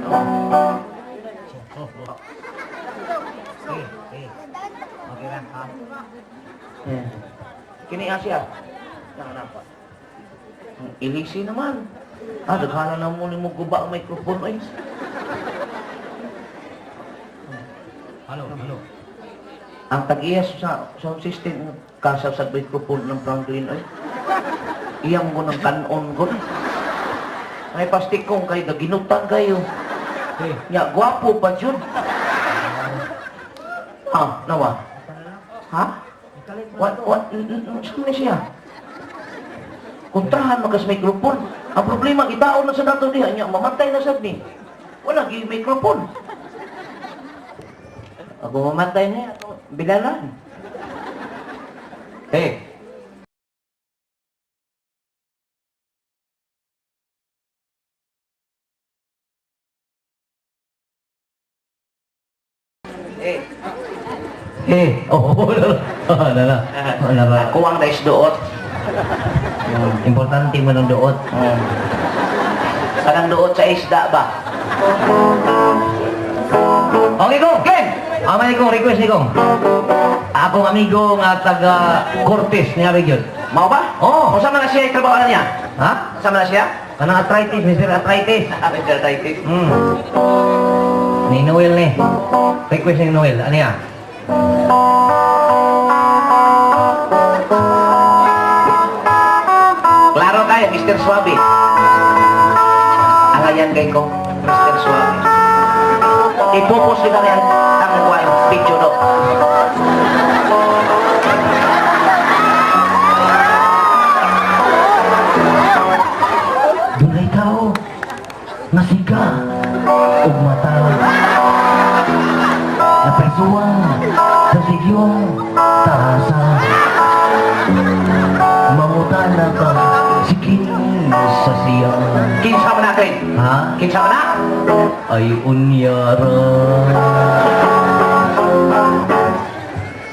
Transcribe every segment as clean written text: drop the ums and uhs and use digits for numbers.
Oh. Eh, eh. Okay lang, ha? Yeah. Kini Asia. Na, na. Ilisi naman. Ah, daghanan na mo ni mo guba ang microphone ay. Hello, hello. Ang tag-iya sa sound system kasa sa microphone ng Franklin ay. Iyang mo ng kanon ko. May pastik kong kay daginutan kayo. Eh, Nya gwapo pa jud. Ah, nawa. Ha? What, saan na siya? Kontrahan makas microphone. Ang problema, itaon na sa dato diha niya, mamatay na sad ni. Wala gi microphone. Ako mamatay na ako bilalan. Eh. Eh, Eh, oh, wala na. Wala ba? Ako ang dais doot. Importante mo ng duot. Kanang doot sa isda ba? Okay, Kong. Glenn! Amay kong request ni Kong. Akong amigo nga taga Cortes niya region. Mao ba? Oo. Unsa man na siya trabaho na niya? Ha? Unsa man na siya? Kanang arthritis, Mr. Arthritis. Ah, Mr. Arthritis. Ni Noel ni. Request ni Noel. Ano yan? Klaro kayo, Mr. Suabe. Angayan kay ko, Mr. Suabe. Ipupos kita niya ang kuwan, video do. Dunay tao nga siga ug mata napresuhan sa sigyong tarasa, mangutana ka sikin sa siya. Kinsa man na, Clint? Ha? Kinsa man na? Ay unyara,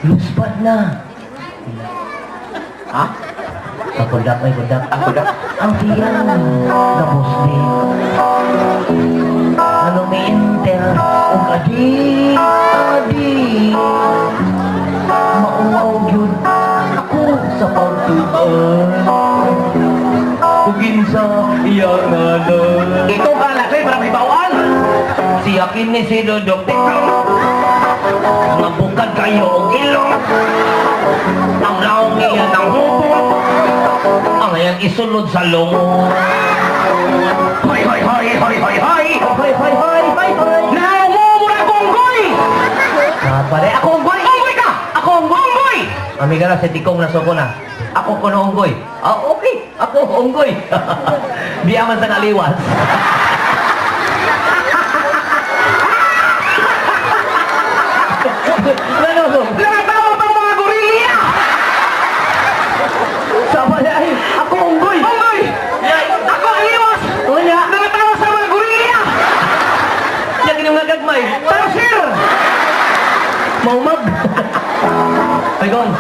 luspad na. Ha? Ang kudak, ay kudak. Ang kudak? Ang tiyang gabos ni ano may enter ug adi adi mauwaw gyud ako sa pagtuon ug kinsa iya ngalan. Ito ka na, Clint, para may bawal. Siya kini si Dodok Tiklong nga bukad kayo og ilong, ang laong iya ng hubong, ang iyang isulod sa lungon. Hoy, hoy, hoy, hoy, hoy, hoy! Hoy, hoy, hoy, hoy, hoy! Naumumura akong goy! Kapare, ako unggoy! Unggoy ka! Ako unggoy! Unggoy! Amiga na, sa tikong nasuko na. Ako kuno unggoy. Ah, okay. Ako unggoy. Di aman sa naliwas. Ano ko? Nakatawa pang mga gorilya! Sama niya ay, ako unggoy! Unggoy! Ako ang iwas! Unya! Nakatawa sa mga gorilya! Siya kining mga gagmay. Tarsier! Maumag! Ay, Kong.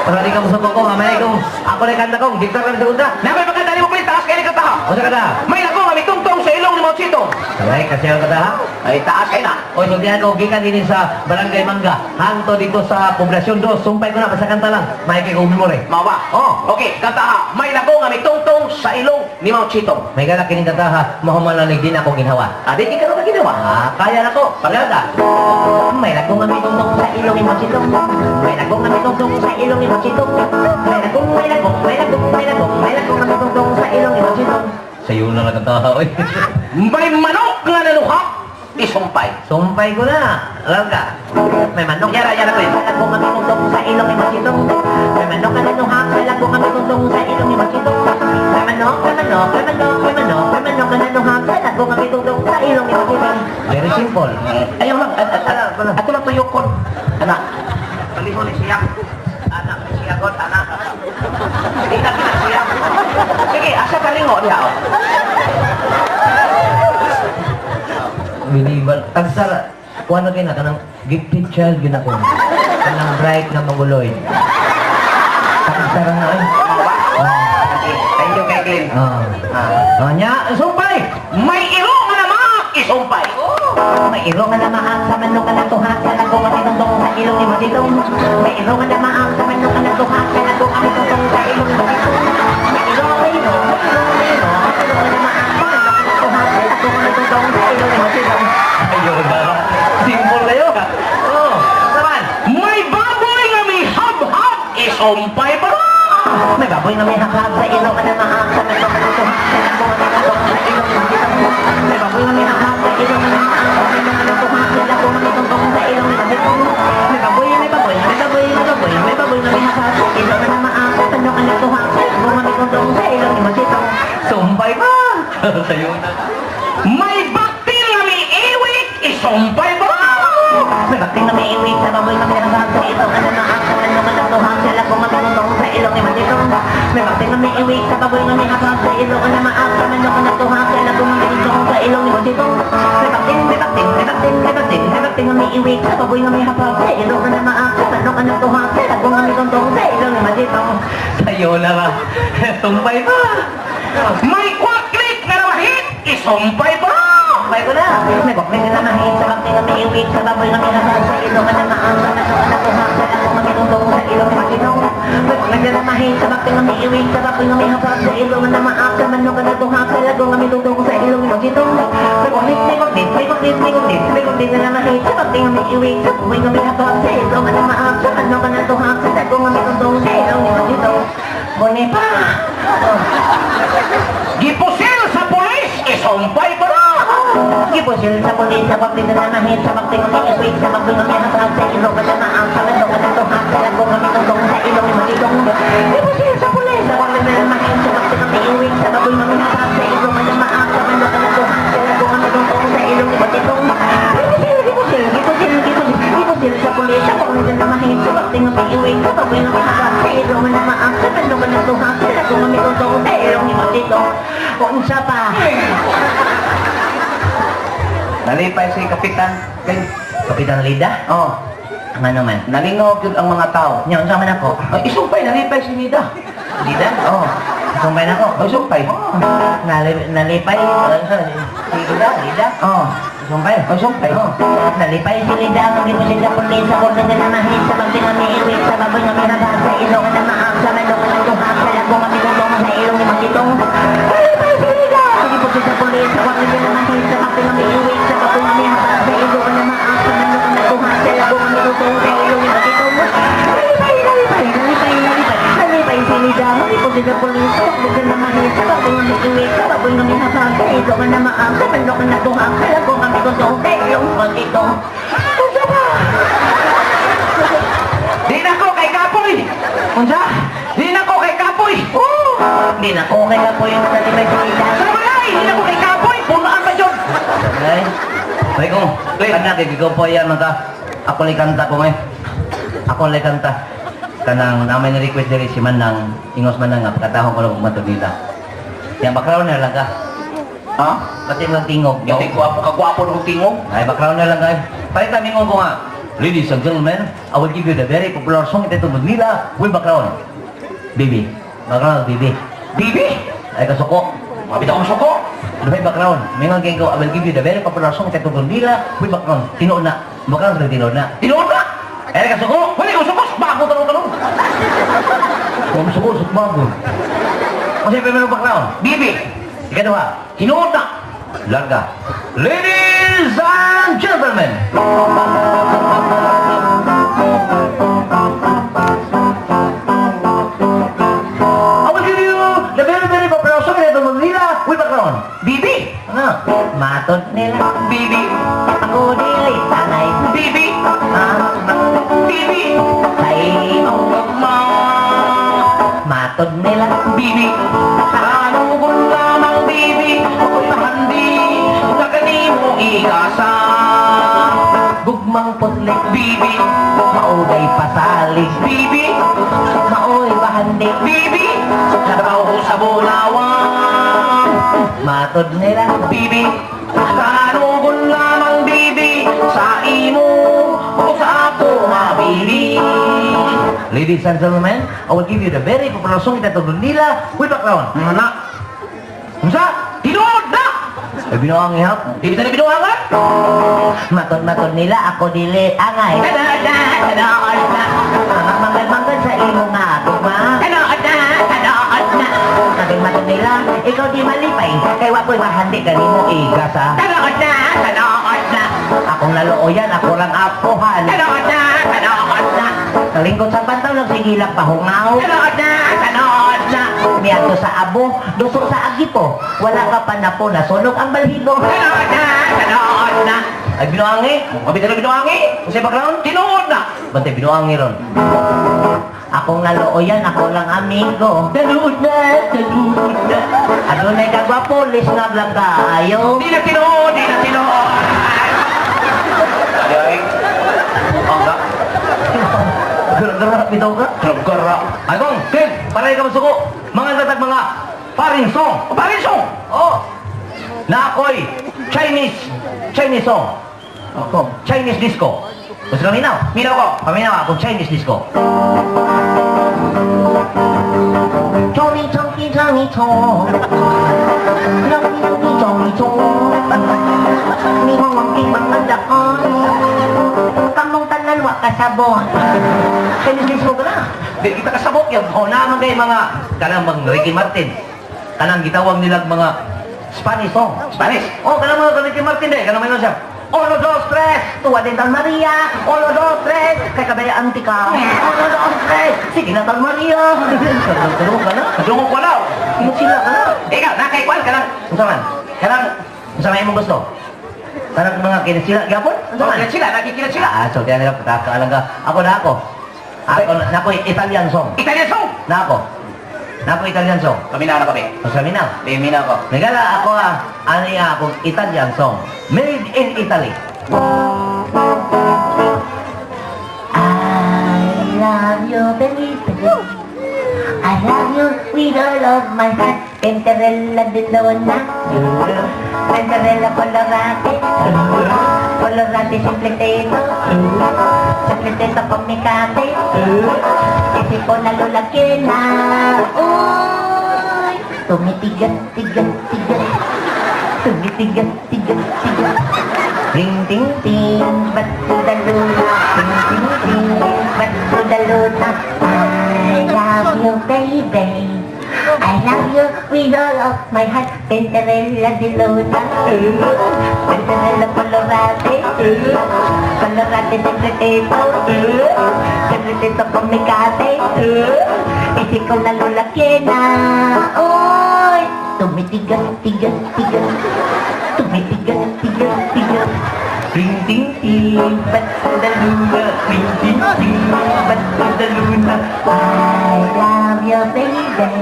Para di ka mo sa kong, ha? May kong. Ako na kanta kong. Diktar ka na sa kontra. Namay pagkanta ni mo, Clint, taas kayo ni kanta ha! O sa kanta? May lago kami tungtong sa ilong ni Mao Zedong. Sabay, kasi ang kanta ha? Ay, taas kayo na. O, sultihan ko, gikan din sa Barangay Mangga. Hanto dito sa Poblasyon 2. Sumpay ko na, basta kanta lang. May kay kong memory. Mao ba? Oo. Okay, kanta ha. May lago nga may tungtong sa ilong ni Mao Zedong. May gala kining kanta ha. Mahumalanig din ako ginhawa. Ah, di ka na ginawa. Ah, kaya na ko. Pagkanta. May lagong nga may tungtong sa ilong ni Mao Zedong. May lagong nga may tungtong sa ilong ni Mao Zedong. May lagong, may lagong, may lagong, may lagong, may lagong nga may tungtong sa ilong ni Mao Zedong. Sayo na lang kanta ha, oy. May manok nga nanuhak, isumpay. Sumpay ko na. Alam ka. May manok. Yara, yara, Clint. May lagong nga may tungtong sa ilong ni Mao Zedong. May manok nga nanuhak. May lagong nga may tungtong sa ilong ni Mao Zedong. May manok, may manok, may manok, may manok, may manok nga nanuhak. May lagong nga may tungtong sa ilong ni Mao Zedong. Very simple. Ayaw lang. Ato lang tuyokon. Anak. Palihon ni siya. Anak ni siya, God, anak. Hindi na kina siya. Sige, asa kalingo diha. Oh. Binibal. Tagsara. Kuha na kayo na, kanang gifted child yun ako. Kanang bright na manguloy. Tagsara na ay. Mao ba? Ah. Okay. Thank you kay Glenn. Ah. Ah. Ah, nya, sumpay! May iro nga namak, Isumpay. May iro nga namaak sa manok nga natuhak sa lagong ang itungtong sa ilong ni Masitong. May iro nga namaak sa manok nga natuhak sa lagong ang itungtong sa ilong ni Masitong. May iro, may iro, may iro, may iro, may iro nga namaak sa manok nga natuhak sa lagong ang itungtong sa ilong ni Masitong. Ayun na. Simple kayo. Oh, naman. May baboy nga may hab-hab, isumpay ba? May baboy nga may hapag sa ilong nga namaak sa manok nga natuhak sa lagong ang itungtong sa ilong ni Masitong. May baboy nga may hapag sa ilong nga namaak sa manok nga natuhak sa lagong ang itungtong sa ilong ni Masitong. May baboy, may baboy, may baboy, may baboy, may baboy nga may hapag sa ilong nga namaak sa manok nga natuhak sa lagong ang itungtong sa ilong ni Masitong. Sumpay ba? Sayo na. May baktil nga may iwik, isumpay ba? May bakting na may iwik sa baboy na may hapag sa ilong nga namaak sa manok nga natuhak sa lagong ang itungtong sa ilong ni Masitong. May bakting na may iwik sa baboy na may hapag sa ilong nga namaak sa manok nga natuhak sa lagong ang itungtong sa ilong ni Masitong. May bakting, may bakting, may bakting, may bakting, may bakting na may iwik sa baboy na may hapag sa ilong nga namaak sa manok nga natuhak sa lagong ang itungtong sa ilong ni Masitong. Sayo na ba? Sumpay ba? May kwaklik nga namahit, isumpay ba? May ko na. May bakting na namahit sa bakting na may iwik sa baboy na may hapag sa ilong nga namaak sa manok nga natuhak sa lagong ang itungtong sa ilong ni Masitong. May bakting na namahit sa bakting na may iwik sa baboy na may hapag sa ilong nga namaak sa manok nga natuhak sa lagong ang itungtong sa ilong ni Masitong. May bakting, may bakting, may bakting, may bakting, may bakting na namahit sa bakting na may iwik sa baboy na may hapag sa ilong nga namaak sa manok nga natuhak sa lagong ang itungtong sa ilong ni Masitong. Bone pa! Oh. Gipusil sa pulis, isumpay ba? Gipusil sa pulis sa bakting na namahit sa bakting na may iwik sa baboy na may hapag sa ilong nga namaak sa manok nga natuhak sa lagong ang itungtong sa ilong ni Masitong. Gipusil sa pulis sa bakting na namahit sa bakting na may iwik sa baboy na may hapag sa ilong nga namaak sa manok nga natuhak sa lagong ang itungtong sa ilong ni Masitong. Gipusil, gipusil, gipusil, gipusil, gipusil sa pulis sa bakting na namahit sa bakting na may iwik sa baboy na may hapag sa ilong nga namaak sa manok nga natuhak sa lagong ang itungtong sa ilong ni Masitong. Unsa pa? Nalipay si Kapitan. Kay, Kapitan Lida? oh, Ang ano man? nalingaw gyud ang mga tao. Nya, unsa man ako? Ay, isumpay, nalipay si Nida. Lida? Oh, Sumpay na ako. ay, sumpay. Nalipay. Si Lida, Lida. Oh, Sumpay. ay, sumpay. Oh. Nalipay si Lida, ang gipusil sa pulis, sa korte na namahit, sa bagting nga may iwik, sa baboy nga may hapag, sa ilong nga namaak, sa manok nga natuhak, sa lagong nga may tutong, sa ilong ni Masitong. Nalipay si Lida, ang gipusil sa pulis, sa korte na namahit, sa bagting nga may iwik, sa baboy nga may hapag, sa ilong nga namaak, sa manok nga natuhak, sa lagong nga may tutong, sa ilong ni Masitong. Nalipay, nalipay, nalipay, nalipay, nalipay si Lida, ang gipusil sa pulis, sa korte na namahit, sa bagting nga may iwik, sa baboy nga may hapag, sa ilong nga namaak, sa manok nga natuhak, sa lagong nga may tutong, sa ilong ni Masitong. Unsa ba? Di na ko kay Kapoy! Unsa? Di na ko kay Kapoy! Oh! Di na ko kay Kapoy yung nalipay si Lida. Sa balay! Di na ko kay Kapoy! Punuan pa dyan! Ay, ay ko, kana kay gigopoy yan man ka. Ako lay kanta ko ngay. Ako lay kanta. Kanang namin ni request diri si Manang, ingos Manang nga pagkatahong ko lang kumadto nila. Yang background na lang ka. Ha? Pati lang tingog. Yung gwapo ka gwapo ng tingog. Ay, background na lang kayo. Palit namin ko nga. Ladies and gentlemen, I will give you the very popular song entitled Manila with background. Baby. Background, baby. Bibi! Ay, kasuko. Mabit akong suko! Ano ba yung background? May mga ko, I will give you the very popular song entitled Manila with background. Tinuod na. Background sa tinuod na. Tinuod na! Ay, kasuko! Wala kong suko! Bago tanong-tanong! Kung suko, sukbago. Kasi may mga background. Bibi! Ikaduha, Tinuod na! larga. Ladies and gentlemen, I will give you the very, very popular song entitled Manila with background. Bibi! Ano? Matod nila. Bibi! Ako dili sanay. Bibi! Ah, Bibi! kay Ang gagma! Matod nila. Bibi! Ano kung lamang bibi? Ako'y mahandi na kanimo igasa. Gugmang putlik. Bibi! Mauday pasalig. Bibi! Maoy bahandi. Bibi! Trabaho sa Bulawan. Matod nila. Bibi! Kanugon lamang bibi sa imo o sa ako mabili. Ladies and gentlemen, I will give you the very popular song entitled Manila with background. Ano na? Unsa? Tinuod na! Ay, binuang ihap. Di bisa na binuangan? Matod-matod nila ako dili angay. Tanood na, tanood na. Manggad-manggad sa imo nga gugma. Tanood na, tanood na. Matod-matod nila, ikaw di malipay. Kay wa ko'y mahandi kanimo igasa. Tanood na, tanood na. Akong naluoyan, ako lang apuhan. Tanood na, tanood na. Kalingkod sa pantaw, nagsigilang pahungaw. Tanood na, tanood na. Miadto sa abo, duso sa agipo. Wala ka pa na po, nasunog ang balhibo. Tanood na, tanood na. Ay, binuangi. Mabita na binuangi. Kasi background? Tinuod na. Bantay, binuangi ron. Akong naluoyan, ako lang amigo. Tanood na, tanood na. Adunay kagwapo, lisngag lang kaayo. Di na tinuod, di na tinuod. Ay, ang ka. Gara-gara, bitaw ka. Gara. Ay, kong, Ken, paray ka masuko. Mga tatag mga paring song. O, paring song. Oh. Na ako'y Chinese, Chinese song. Ako. Chinese disco. Gusto ka minaw? Minaw ko. Paminaw ako, Chinese disco. Chong chong chong chong. Chong chong chong chong. Ni hong ang mga dakon. Kamong tanan wa kasabot. Chinese disco ka na. Di kita kasabot yun. O naman kay mga kanang mga Ricky Martin. Kanang gitawag nilang mga Spanish song. Spanish. Oh, kanang mga Ricky Martin eh. Kanang mayroon siya. Uno, dos, tres. Tuwa din Tan Maria. Uno, dos, tres. Kay kabaya antika. Uno, dos, tres. Sige na Tan Maria. Tulong ka na. Kadungog ko na. Sila ka na. Ikaw, nakaikuan ka lang. Unsa man? Kanang, Unsa man imong gusto? Kanang mga kinisila gyapon? Unsa man? kilat sila, nakikilat sila. Ah, so kaya nila pagkakaalam ka. Ako na ako. Ako na ako Italian song. Italian song. Na ako. Na ako Italian song. Paminaw na kami. Unsa minaw? Paminaw ko. Nagala ako ah, ano yung akong Italian song. Made in Italy. I love you, baby. I love you with all of my heart. Penterella di donna. Penterella colorate. Colorate simpleteto. Simpleteto con mi cate. Isip ko na lulaki na. Uy! Tumitigas, tigas, tigas. Tumitigas, tigas, tigas. Ring ting ting, ba't to the luna? Ring ting ting, ba't to the luna? I love you, baby. I love you with all of my heart. Penterella di luna. Penterella colorate. Colorate secreteto. Secreteto con mi cate. Isip ko na lulaki na. Uy! Tumitigas, tigas, tigas. Tumitigas, tigas, tigas. Ring ting ting, ba't to the luna? Ring ting ting, ba't to the luna? I love you, baby.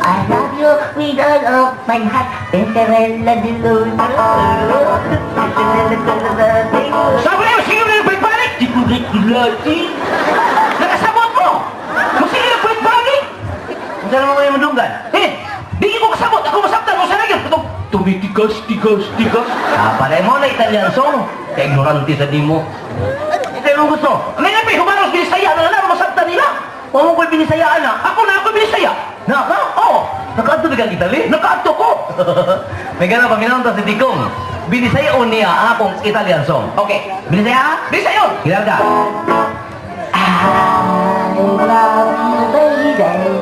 I love you with all of my heart. Penterella di luna. Penterella colorate. Sabi na yun, sige na yung balik-balik. Di ko regulati. Nakasabot mo. Masige na balik-balik. Unsa naman kayo madunggan? Eh, di ko kasabot. Ako masabtan mo sa nagyan. Itong tumitigas, tigas, tigas. Ah, pare mo na Italian song. Kay ignorante sa di mo. Ito yung gusto. May napi, humaros binisaya na lang, masabtan nila. Huwag mo ko'y binisayaan ah. Ako na ako binisaya. Na ka? Oo, Nakaadto ba kang Italy? nakaadto ko. May gano'n pa, minanong ta si Digong. Binisayaon niya ang akong Italian song. Okay. Binisaya ah? Binisaya yun. Kilala ka? I love you, baby.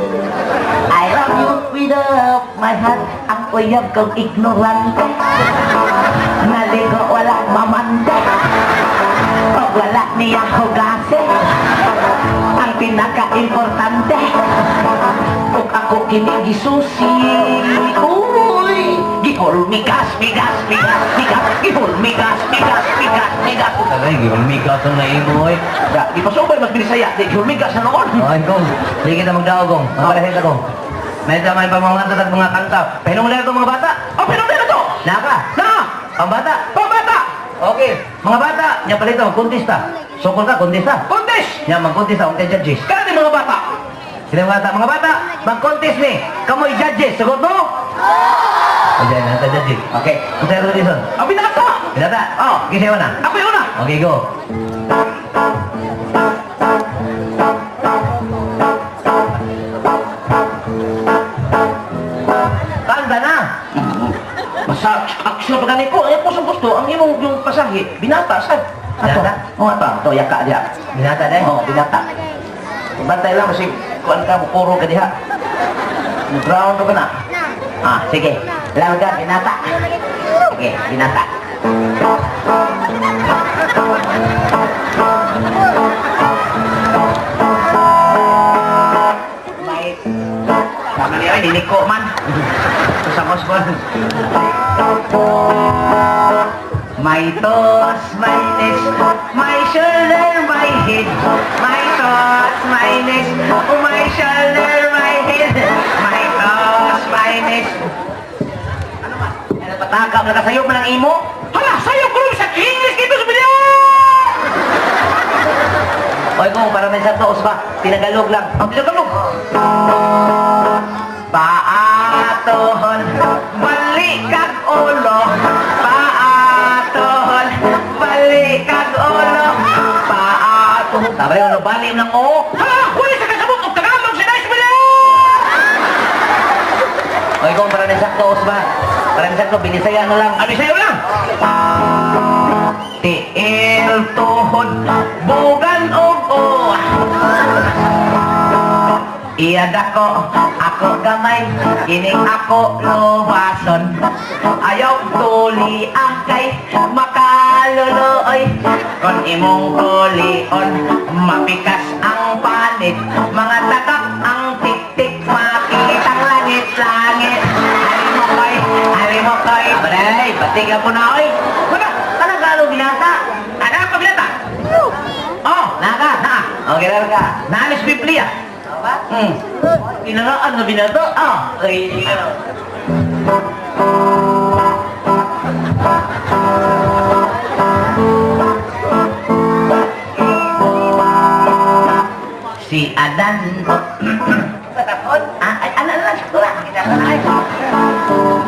I love you with all of my heart. Ang uyab kong ignorante. Naligo wala mamante. Pag wala niya hugase. Ang pinaka-importante. Kung ako kinigisusi. Uy, gihol migas, migas, migas, migas. Gihol migas, migas, migas, migas. Tagay, gihulmigas ang naimo eh. Da, di pa subay mas binisaya. Di gihol migas na noon. Okay, Gong. Di kita magdao, Gong. Ang ta, Gong. May tama pa mga tatag mga kanta. Pahinong lang itong mga bata. Oh, pero na to. Naka. Na, Pambata. pambata. Okay. Mga bata, nya palito, magkontesta. Sokol ka, kontesta. Contest. Nya magkontesta, untay judges. Kada ni mga bata. Sila mga bata, mga bata, mag-contest ni. Kamoy judges, sagot mo? O dyan, nasa judges. Okay. Untay ito dito. Ang binata. Binata. Oh. Okay, sa'yo na. Ako yung una. Okay, go. Kanta na. Basta, Action pa gani ko. Ay, ko gusto ang imong yung pasahe binata sad. Ato. Binata? Oh, ato, ato yaka diha. Binata dai. Oh, binata. Bantay lang kasi kuan ka mo puro ka diha. Brown ka ba na? Ah, sige. Lawag ka, binata. Sige, binata. May Tama niya, ay, niliko man. Sa Moscow. My toes, my knees, my shoulder, my head. My toes, my knees, my shoulder, my head. My toes, my knees. Ano man? Ano pataka na kasayo man ang imo? Hala, sayo ko sa English dito sa video! Oy kong para may sakto usba, tinagalog lang. Ang Tagalog. Paatohon, balikag ulo. Paatohon, balikag ulo. Paatohon. Tama yun, bali ng oo. Hala, wala sa kasabot og Tagalog si Nice Bilal! Oy kong para may sakto usba. Para may sakto binisaya na lang. Ano sa'yo lang? Tiil tuhod, bugan og o. Iya dako, ako gamay, kining ako luwason. Ayaw tuli akay, makaluluoy. Kon imong tulion, mapikas ang panit. Mga tatak ang tiktik, makitang langit-langit. Alimokoy, alimokoy. Aray, patiga po na oy. Wala, Tagalog binata. Ano ang paglata? Oh, Naka. na. Okay lang ka. Naalis Biblia. Ba? Kinaraan na binato. Ah. Ay, ano. Si Adan. Patapon. Ah, ay, ano, ano, ano, ano,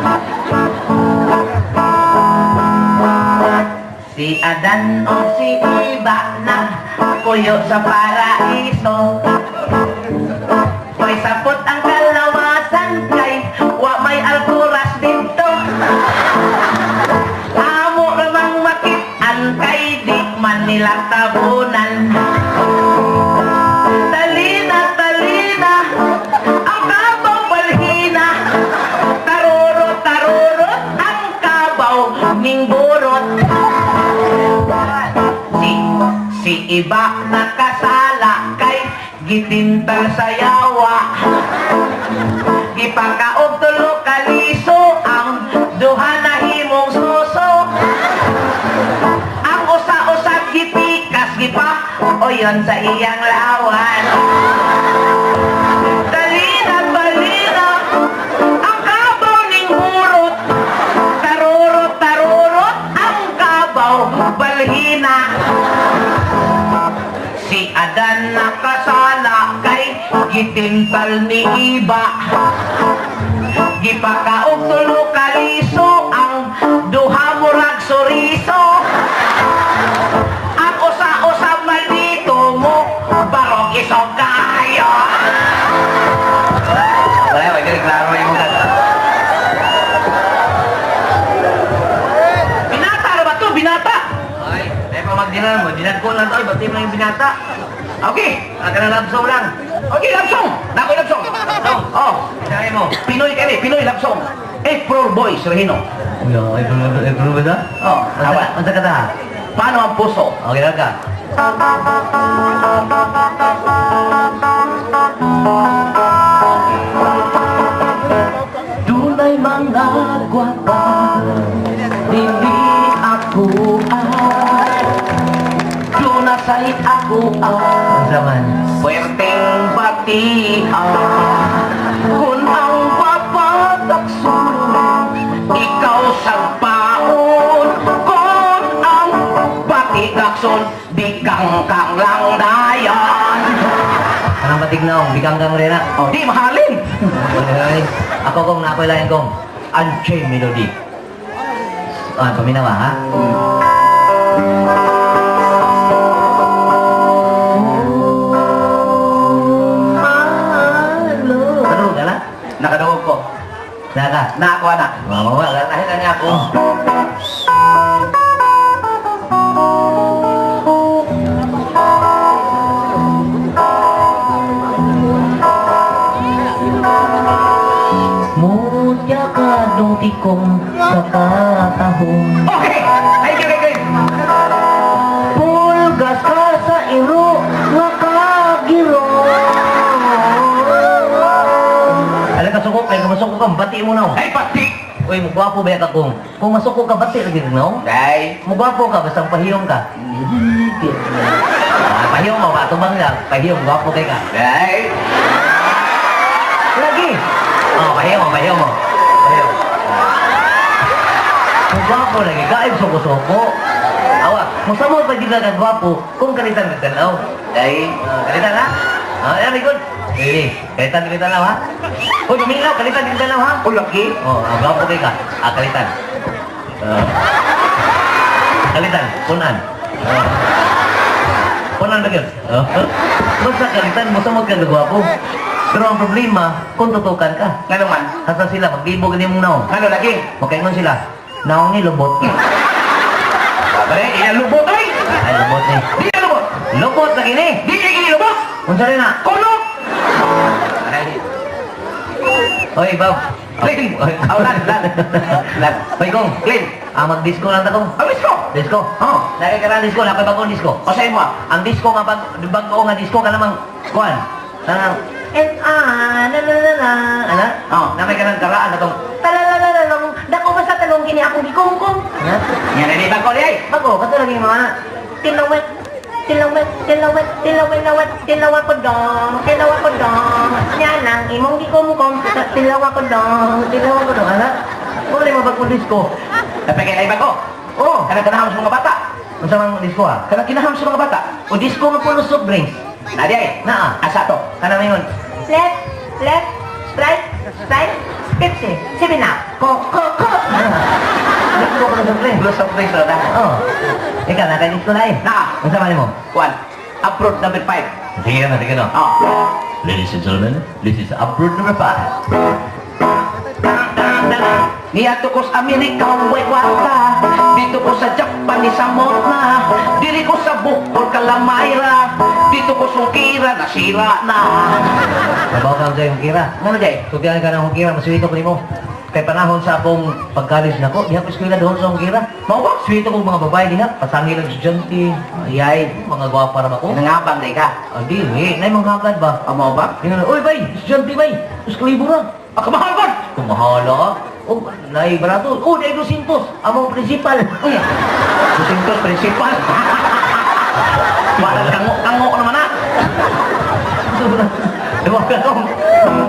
Si Adan o si Iba nagpuyo sa paraiso. May sapot ang kalawasan kay wa may alturas dito. Amo ramang makit-an kay di man nila tabunan. Talina, talina, ang kabaw balhina. Tarurot, tarurot, ang kabaw ning burot. Si, si iba nakasala kay gitintal sa yawa. Gipakaog tulo kaliso ang duha na himong suso. Ang usa-usa gipikas gipa oyon sa iyang lawan. Talina balina ang kabaw ning burot. Tarurot tarurot ang kabaw balhina. Si Adan nakasala kay gitintal ni Iba. Gipakaog tulo kaliso ang duha murag soriso. Ang usa-usa maldito mo, barong isog kayo. Wala, wala, klaro yung mga. Binata na ba to? Binata! Ay, ay pa magdinan mo. Dinan ko lang to. Ay, ba't mo yung binata? Okay. Ang ka na love song lang. Okay, love song. Nako, love song. Song. Oh, Sabi mo. Pinoy kami, Pinoy love song. April Boys, Regino. Uy, April, April ba ito? Oh, awa. Unsa ka ta? Paano ang puso? Okay lang ka. Dunay mga gwapa, dili ako ay. Dunasay ako ay. Unsa man? Puwerteng batian. Kung ang papatakso, ikaw sagpaon. Kung ang batigakson, di kang kang lang dayan. Anong batignaw? Biganggang rin na. O, di mahalin. Ay, ako kong naakoy lain kong Unchained Melody. Ah, paminawa ha? Ano ka na? Nakadungog ko. Naka. Naakuha na. Wawa, wala na niya ako. imong tikom sa katahong. Okay! Thank you, thank you. Pulgas ka sa iro nga kagiro. Alam ka suko, kay kung masuko ka, bati mo na. Ay, pati! Uy, mugwapo ba ka kung? Kung masuko ka, bati lagi no? Ay! Mugwapo ka, basta pahiyong ka. Ah, pahiyong mo, atubang lang. Pahiyong, gwapo kay ka. Ay! Lagi! Oh, pahiyong mo, pahiyong mo. Pahiyong. Mugwapo lagi, kaib suko-suko. Awa, musamot pag di ka kagwapo, kung kalitan ka tanaw. Ay! Ah, kalitan ha? Ah, very good. Sige, kalitan, kalitan lang ha? Uy, paminaw, kalitan, kalitan lang ha? O, laki! Oh, ah, gwapo kay ka. Ah, kalitan. Ah. Kalitan, punan. Ah. Punan ba yun? Ah. Basta kalitan, musamot ka gwapo. Pero ang problema, kung tutukan ka. Nga naman? Hasta sila, maglibog ni mong naong. Ano lagi? Makaingon sila, naong ni lubot. Pare, ilang lubot ay! Ay, lubot ni. Di na lubot! Lubot na kini! Di na kini lubot! Unsa rin na? Kulot! Ay! Oy, Bob. Clean! Oy, Oh, lan, lan. Lan. Oy, kong. Clean! Ah, mag-disco lang ta kong. Alis ko! Disco. Oh! Lagi ka na disco, napay bagong disco. O sa'yo mo ah. Ang disco nga bag bago nga disco ka namang kuan. Tanang and ah na na na na ana. Oh. Namay ka ng karaan na tong Talalalalalong, dako ba sa talong kini akong gikumkum? na. Yan na di ba ko di ay? Bago kato lagi mga ana. Tilawet, tilawet, tilawet, tilawet, tilawet, tilawa ko dong, tilawa ko dong. Yan ang imong gikumkum, tilawa ko dong. Tilaw ko dong ana. Wala mo bagong disco. Napay kay bago. Oh, Kanang kanaham sa mga bata. unsa man disco ah? Kanang kinaham sa mga bata. O disco nga puno soft drinks. Na di ay. Naa. Asa to? Kana mayon. Left, left, Sprite, Sprite, Pepsi, Seven Up. Ko, ko, ko. Disco ko na soft drinks. Blue soft drinks na ta. Oh. Ikaw na kay disco na eh. Naa. Unsa man mo? Kuan. Upload number 5. Sige na, sige na. Oh. Ladies and gentlemen, this is upload number 5. Niadto ko sa Amerika, way kwarta. Dito ko sa Japan, ni samot na. Diri ko sa Bukol, Kalamayra. Dito ko sungkira, nasira na. Nabaw ka sa iyong kira. Ano day? Tugyan ka ng hungkira, masuwito ko nimo. Kay panahon sa akong pagkalis nako, diha ko eskwela doon sa hungkira. Mao ba? Suwito kong mga babae diha, pasangil ang estudyante, Ayay. mga gwapa ra ba ko? Nangabang day ka. Ah, di, eh, nay mga hagad ba? Amo ba? Ingon, "Oy, bay, estudyante bay, eskwela ra." Ah, kamahal ba? Kumahala ka. Oh, nay barato. Oh, dai 200. Among principal. Susintos, principal. Walang kango-kango naman ah. Diba ka kong?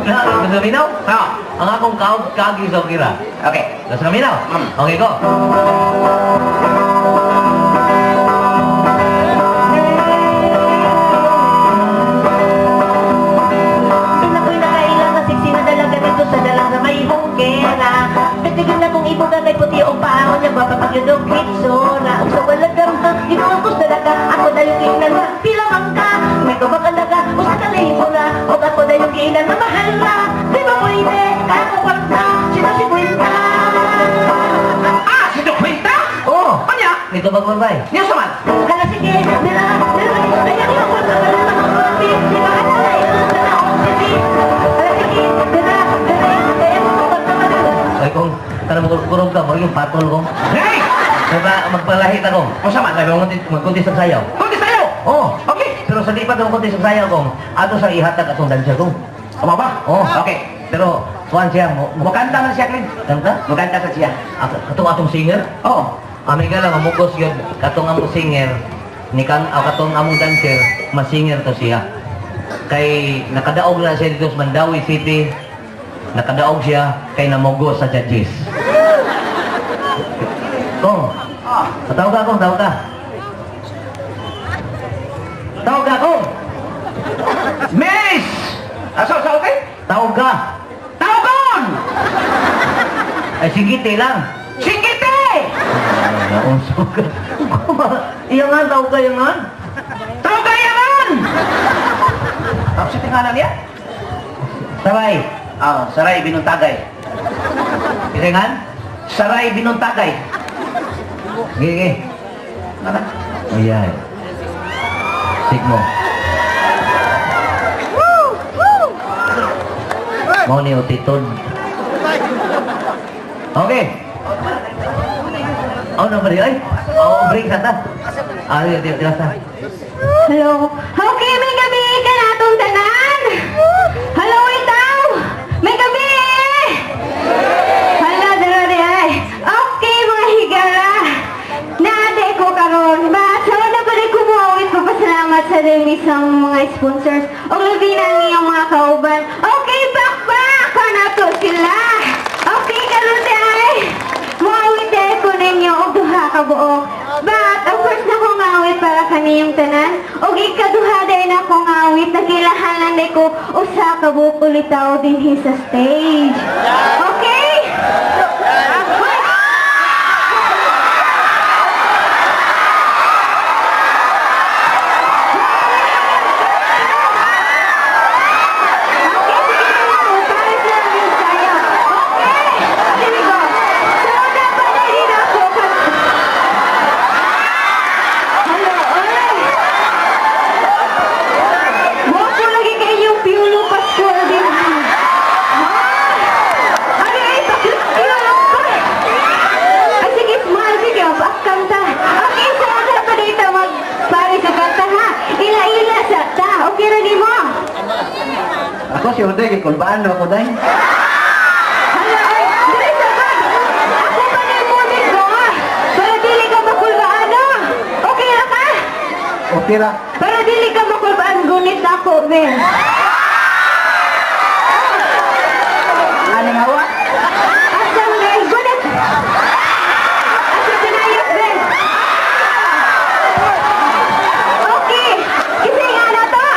Na, naminaw? Ah, Ang akong kaog kagi sa hungkira. okay. Nasa naminaw? Mm. Okay, go. Pinakoy na kailangan siksi na dalaga dito sa dalang sa may hongkera. Pitigil na kong ibuga kay puti o paon niya gwapa pag yun og kitsura. Ug sa wala gamha, ginuang ko sa dalaga, ako dayon giinan na pila man ka. May tubag ang daga, usa ka libo na. Ug ako dayon giinan na mahal na. Di ba pwede? Kaya ko kwarta, sino si kwenta? Ah, si Dokwenta? Oh, Anya? nito bag babay. Niyo saman? Hala sige, dira, dira, ay ang iyong kwarta wala na akong kapi. Di ba alay, sa naong city. Hala sige, dira, dira, ay ang iyong kwarta wala. Ay kung tanong mo kurog ka, mo yung patol ko. Hey! Diba, magpalahit ako. O saman? Ay, magkunti sa sayaw. Kunti sa'yo! Oh, Okay. pero sa di pa ito magkunti sa sayaw kong, ato sa ihatag atong dancer kong. Amo ba? Oh. Okay. Pero, kuhan siya, mo, mo, Mukanta man siya, Clint. kanta? Mukanta sa siya. Katong atong singer? Oo. Amiga lang, mamugos yun. Katong among singer, ni kan, o katong among dancer, masinger to siya. Kay nakadaog na siya dito sa Mandawi City, nakadaog siya kay namugos sa judges. Kong, Ah. tawag ka kong, tawag ka. Tawag ka kong! Miss! Aso, sa okay? Tawag ka! Tawgon! Ay, sige, lang. Singkite! Nausog ka. Iyangan, tawag ka, iyangan. Tawag ka yaman! Tapos sa tingalan niya? Sabay. Ah, Saray Binuntagay. Iyangan? Saray Binuntagay. Sige, sige. Ano? Ayan. Sigmo. Mao ni Utiton. Okay. Oh, no, ay. Oh, break sa ta. Ah, di, di, di, sa. Hello. Okay, may gabi ka na atong tanan. Hello, itaw. May gabi. Hala, dara di ay. Okay, mga higala. Naade ko karon. Ba, sa una pa rin kumuawit ko pasalamat sa demisang mga sponsors. O labi na ang iyong mga kauban. Okay, pakpak! Kanato sila. Okay, karon di ay. Muawit di ay ko ninyo og duha ka buok. But, ang first na kong awit para kaniyong tanan, og ikaduha din akong awit na kilahanan ni ko usa ka buok ulitaw dinhi sa stage. Okay? Hoy! Okay, sige na lang. Paris lang yung sayo. Okay! Sige ko. So, dapat na din ako. Hello, oy! Buko lagi kay yung Piolo Pascual din. Ha? Ano ay, pakipiolo pa. Ay, sige, smile, sige, kanta. Okay, so dapat dito mag-pare sa kanta, ha? Ila-ila sa ta. Okay ra nimo? Ako si Uday, kay kulbaan ako day. Hala, ay, dili sa bag. Ako pa na yung munit ko, ha? Para dili ka makulbaan, ha? Okay ra ka? Okay ra. Para dili ka makulbaan, gunit ako, ben. Aning hawa? Asa mo na, gunit. Asa pinayot, ben. Okay, kasi nga na to.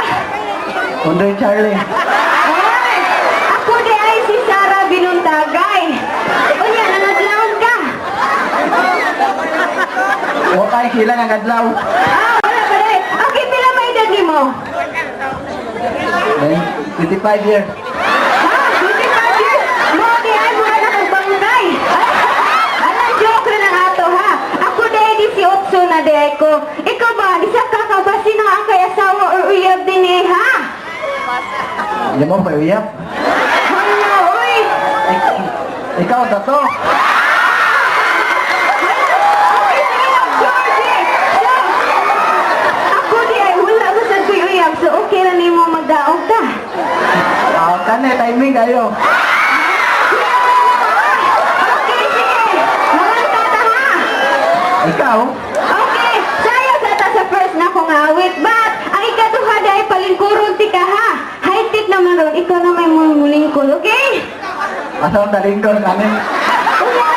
Unday Charlie. Ay, ako di ay si Sarah Binuntagay. Unya, nangadlaon ka. Wa kay sila nga adlaw. Ah, wala pa rin. Okay, pila may edad nimo? 25 years. Ha? 25 years? Mo di ay mura na kang bangkay. Ala, joke na lang ato ha. Ako di ay 18 na di ay ko. Ikaw ba, isa ka ka ba sino ang kay asawa or uyab din eh, ha? Di mo pa uyab. Hala, uy. Ikaw tato. Okay, sige lang, Georgie. So, ako di ay wala mo sa ko'y uyab, so okay na nimo magdaog ta. Ah, kane timing kayo. Okay, sige. Manganta ta ha. Ikaw? Okay, sayo sa ta sa first na kong awit. But, ang ikaduha dahil palingkuron ti ka ha. High-tech naman ron, ikaw na may mulingkol, okay? Asa ang talingkol kami? Unya,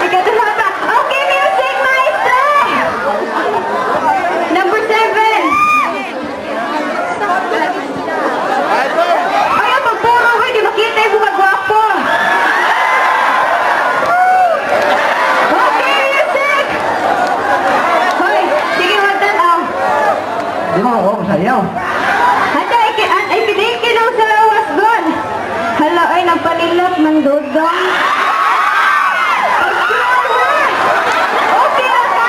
ikaduha pa. Okay, music maestro! Number 7. Ay, ang pagpuro, uy, di makita yung mga gwapo. Okay, music! Hoy, sige, wag tanaw. Di mo ako sayaw. Handa, ay, kidaw sa lawas gon. Hala, ay, nagpalilot man dodong. Okay na ka?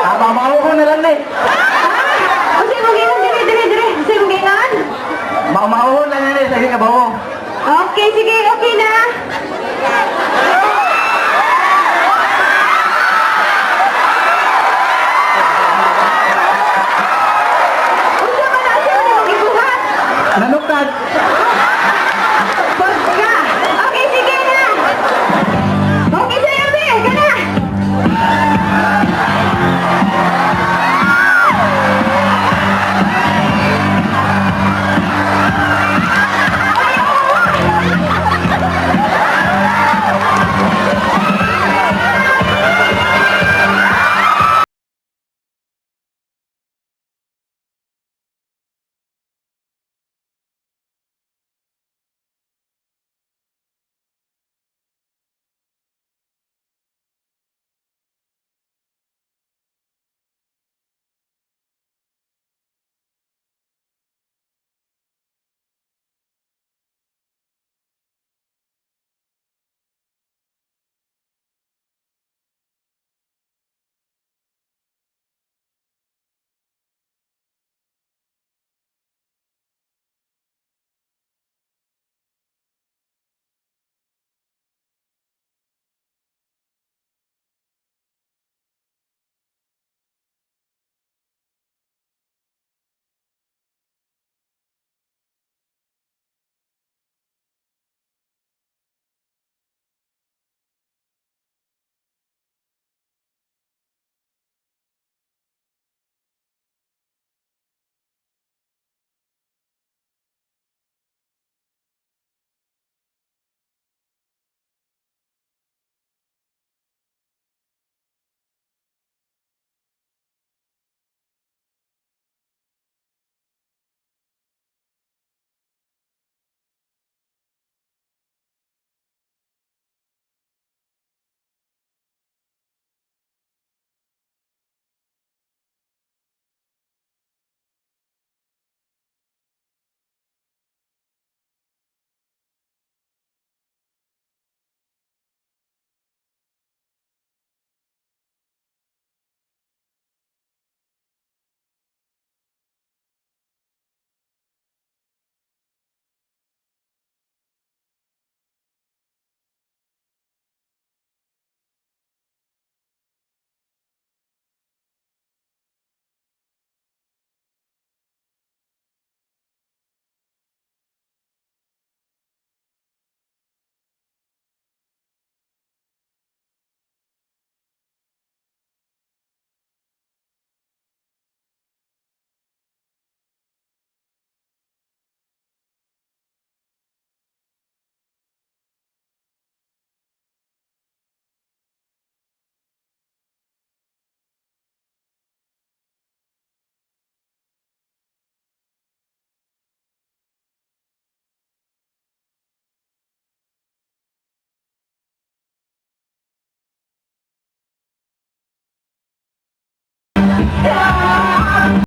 Ah, mamawo ko na lang eh. Ah, o sige, mong dire, dire, dire. Sige, mong gingon. Mamawo na lang eh. Sige ka bawo. Okay, sige, okay na. Unsa man na siya na magibuhat? Nanukad. Pagka. Okay, sige na. Okay, sa'yo, be. Ka na. Yeah.